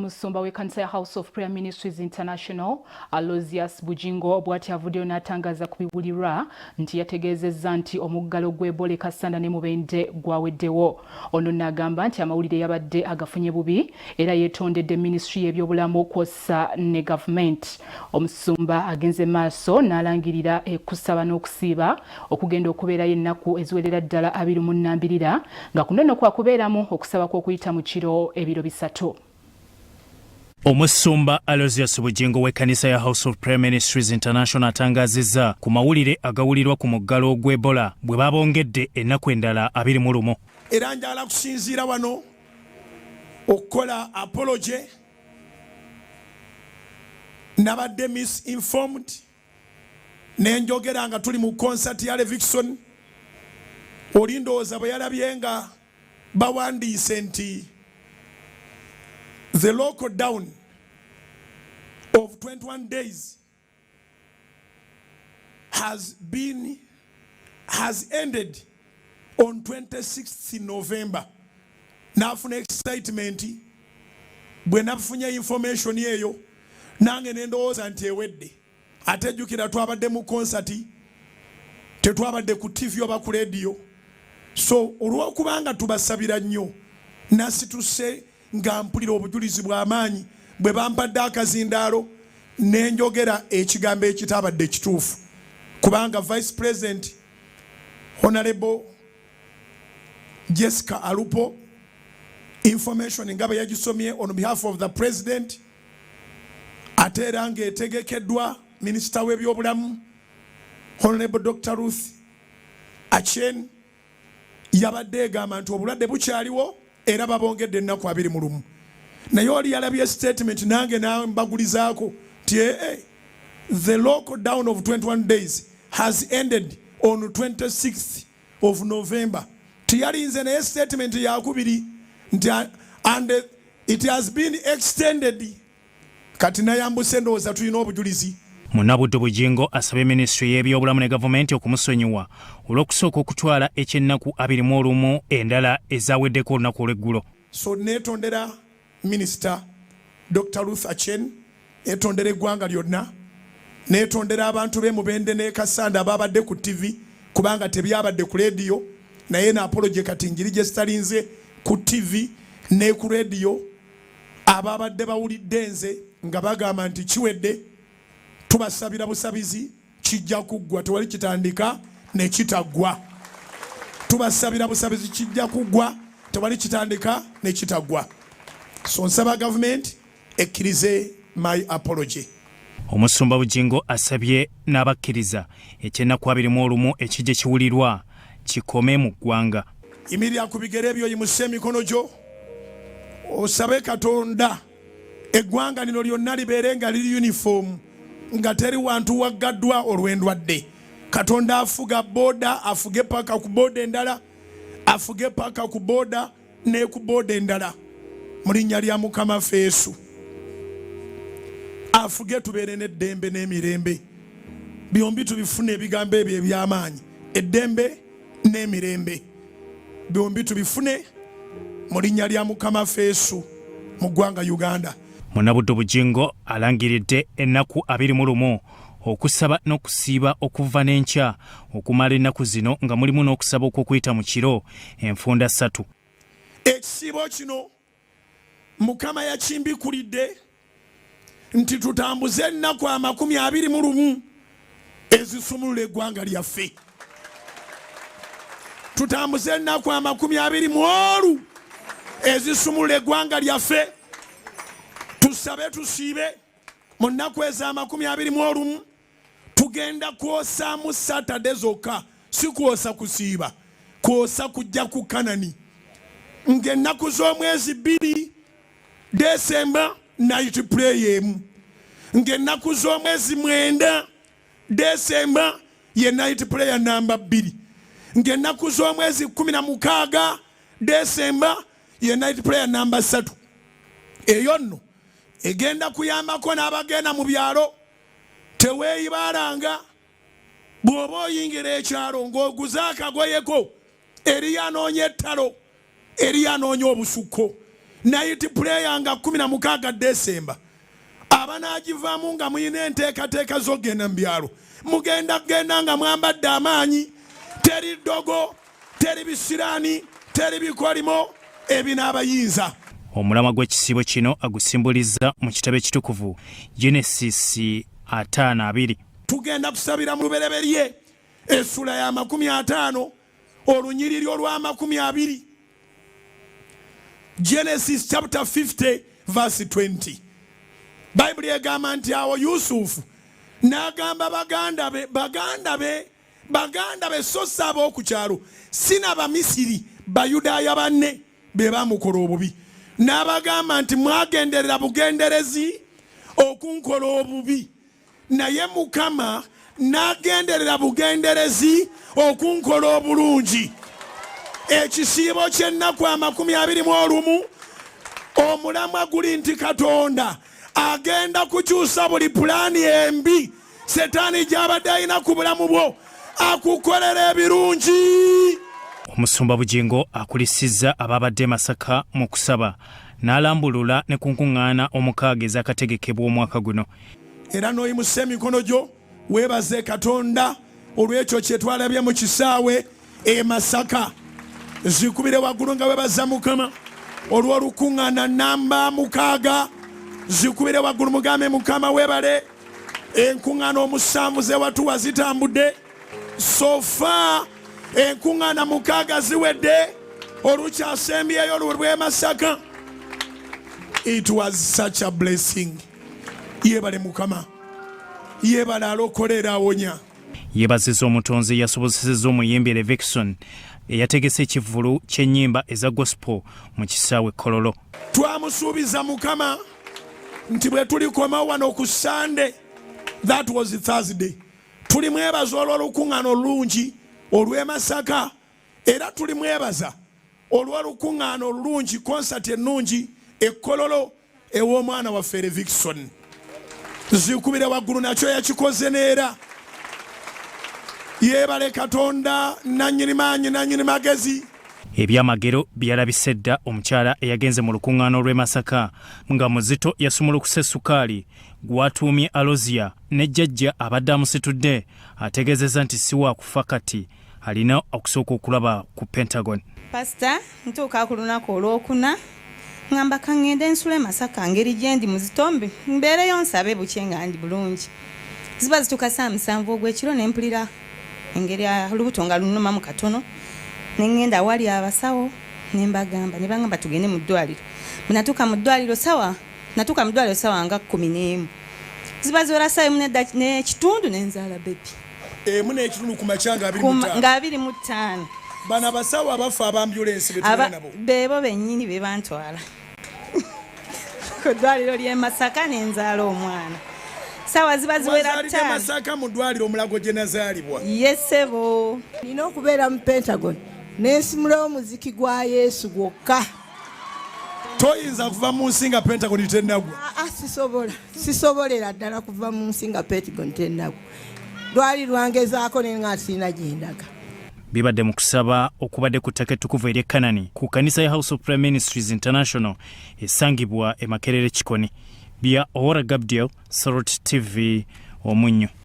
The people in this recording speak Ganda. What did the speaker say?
Omusumba w'ekkanisa ya House of Prayer Ministries International, Aloysius Bugingo, bw'ati avuddeyo n'atangaza ku biwulirwa nti yategeezezza nti omuggalo gw'Ebola e Kassanda ne Mubende gwaweddewo. Ono n'agamba nti amawulire yabadde agafunye bubi era yeetondedde minisitule y'ebyobulamu kwossa ne gavumenti. Omusumba agenze maaso n'alangirira okusaba n'okusiiba okugenda okubeerayo ennaku eziwerera ddala 24, nga kuno nno kwakubeeramu okusaba kw'okuyita mu kiro ebiro 3. Omusumba Aloysius Bugingo w'ekkanisa ya House of Prayer Ministries International atangazizza ku mawulire agawulirwa ku muggalo gw'Ebola bwe babongedde ennaku endala 21. Era njagala kusinziira wano okukola apology. Nabadde misinformed nenjogera nga tuli mu concert ya Levixone. Oli ndowooza bwe yalabye nga bawandiise nti "The lockdown of 21 days has ended on 26th November," nafuna excitement. Bwe nafunye information eyo, nange nendowooza nti ewedde. Ate jjukira twabadde mu concert, tetwabadde ku TV oba ku radio. So olw'okubanga tubasabira nnyo, nasituse nga mpulira obujulizi bw'amaanyi bwe bampadde akazindaalo, nenjogera ekigambo ekitabadde kituufu, kubanga Vice President Honorable Jessica Alupo, information nga bwe yagisomye on behalf of the President, ate era ng'etegekeddwa minisita w'ebyobulamu Honorable Dr Ruth Aceng, yabadde egamba nti obulwadde bukyaliwo era babongedde ennaku 21. Naye oli yalabye statement nange nambagulizaako nti ee, the lockdown of 21 days has ended on 26th of November. Tiyalinze naye statement yakubiri nti "And it has been extended." Kati nayambuse, ndowooza tulina obujulizi. Munnabuddu Bugingo asabye minisitule y'ebyobulamu ne gavumenti okumusonyiwa olw'okusooka okutwala ekyennaku 21 endala ezaweddeko olunaku olw'eggulo. So neetondera Minisita Dr Ruth Aceng, neetondera eggwanga lyonna, neetondera abantu b'e Mubende ne Kassanda ababadde ku TV, kubanga tebyabadde ku rediyo. Naye na apology kati njiri gye sitalinze ku TV ne ku rediyo, ababadde bawulidde nze nga bagamba nti kiwedde. Tubasabira busabizi, kijja kuggwa. Tewali kitandika ne kitaggwa. Tubasabira busabizi, kijja kuggwa. Tewali kitandika ne kitaggwa. So nsaba gavumenti ekkirize my apology. Omusumba Bugingo asabye n'abakkiriza ekyennaku 21 ekijja kiwulirwa kikome mu ggwanga. Yimirira ku bigere byo, yimuse emikono gyo, osabe Katonda eggwanga lino lyonna libeere nga liri uniform, nga teri wantu waggaddwa olw'endwadde. Katonda afuga border afuge paka ku border endala, afuge paka ku border ne ku border endala. Mu linnya lya Mukama Yesu, afuge, tubeere n'eddembe n'emirembe byombi tubifune. Ebigambo ebyo eby'amaanyi, eddembe n'emirembe byombi tubifune mu linnya lya Mukama Yesu mu ggwanga Uganda. Munnabuddu Bugingo alangiridde ennaku 21 okusaba n'okusiiba okuva n'enkya okumala ennaku zino, nga mulimu n'okusaba okw'okuyita mu kiro enfunda 3. Ekisiibo kino Mukama yakimbikulidde nti tutambuze ennaku 21 ezisumulula eggwanga lyaffe. Tutambuze ennaku 21 ezisumulula eggwanga lyaffe. Tusabe, tusiibe mu nnaku eza 21. Tugenda kwosaamu Saturday zokka, si kwosa kusiiba, kwosa kujja ku Kanani, ng'ennaku z'omwezi 2 Desemba night prayer emu, ng'ennaku z'omwezi 9 Desemba ye night prayer namba 2, ng'ennaku z'omwezi 16 Desemba ye night prayer namba 3. Eyo nno egenda kuyambako n'abagenda mu byalo. Teweeyibaalanga bw'oba oyingira ekyalo ng'oguze akagoyeko. Eriyo anoonya ettalo, eriyo anoonya obusukko. Night prayer nga 16 Desemba, abanaagivaamu nga mulina enteekateeka z'okugenda mu byalo, mugenda kugenda nga mwambadde amaanyi. Teri ddogo, teri bisiraani, teri bikolimo ebinaabayinza. Omulamwa gw'ekisiibo kino agusimbuliza mu kitabo ekitukuvu Genesis 52. Tugenda kusabira mu Lubereberye essula ya 50, olunyiriri olw'amakumi abiri, Genesis chapter 50 verse 20. Bayibuli egamba nti awo Yusufu n'agamba baganda be, baganda be, baganda be, so si ab'oku kyalo, si n'Abamisiri, Bayudaaya banne be bamukola obubi. N'abagamba nti, "Mwagenderera bugenderezi okunkola obubi, naye Mukama n'agenderera bugenderezi okunkola obulungi." Ekisiibo ky'ennaku 21, omulamwa guli nti Katonda agenda kukyusa buli pulaani embi Setaani gy'abadde alina ku bulamu bwo, akukolera ebirungi. Omusumba Bugingo akulisizza ababadde e Masaka mu kusaba, n'alambulula ne ku nkuŋŋaana 6 ezakategekebwa omwaka guno. Era n'oyimusa emikono gyo, weebaze Katonda olw'ekyo kye twalabye mu kisaawe e Masaka. Zikubire waggulu nga webaza Mukama olw'olukuŋŋaana namba 6. Zikubire waggulu, mugambe, "Mukama webale, enkuŋŋaana 7 zewatuwa zitambudde." So far enkuŋŋaana 6 ziwedde, olukyasembyeyo olwo lw'e Masaka. It was such a blessing. Yebale Mukama, yebale alokola era awonya. Yeebazizza omutonzi yasobozesezza omuyimbi Levixone eyategese ekivvulu ky'ennyimba eza gospel mu kisaawe Kololo. Twamusuubiza Mukama nti bwe tulikomawo wano ku Sande, that was Thursday, tulimwebaza olw'olukuŋŋaana olulungi olw'e Masaka, era tulimwebaza olw'olukuŋŋaana olulungi, konsati ennungi e Kololo ew'omwana waffe Levixone. Zikubire waggulu, nakyo yakikoze neera. Yeebale Katonda nannyini maanyi, nannyini magezi. Ebyamagero byalabise dda. Omukyala eyagenze mu lukuŋŋaana olw'e Masaka nga muzito yasumulukuse sukaali gwatuumye Alozia, ne jjajja abadde amusitudde ategeezezza nti si waakufa, kati alina okusooka okulaba ku Pentagon. Pasita, ntuuka ku lunaku olwokuna, ŋŋamba kaŋŋende nsule Masaka, ngeri gye ndi muzitombi mbeereyo nsabe bukye nga ndi bulungi. Ziba zituuka saa 7 ogw'ekiro, ne mpulira engeri olubuto nga lunnumamu katono, ne ŋŋenda awali abasawo ne mbagamba, ne baŋŋamba tugende mu ddwaliro. Bwe natuuka mu ddwaliro sawa, natuuka mu ddwaliro sawa nga 11, ziba ziwera saa 1 n'ekitundu, ne nzaala baby. 1:30 ku makya nga 25? Nga 25. Bano abasawo abafa abambulensi betulina nabo? Beebo bennyini be bantwala ku ddwaliro ly'e Masaka, ne nzaala omwana saawa ziba ziwera Wazaalidde 5. Masaka mu ddwaliro Omulago gye nazaalibwa? Yesebo. Nina okubeera mu Pentagon nensimulawo omuziki gwa Yesu gwokka. Toyinza kuva mu nsi nga Pentagon tennagwa? Aa, sisobola, sisobolera ddala kuva mu nsi nga Pentagon tennagwa. Lwali lwangezaako naye nga sirina gyendaga. Bibadde mu kusaba okubadde ku ttaka ettukuvu ery'e Kanani ku kkanisa ya House of Prayer Ministries International esangibwa e Makerere Kikoni. Bya Owora Gabdiel, Salt TV, Omunnyo.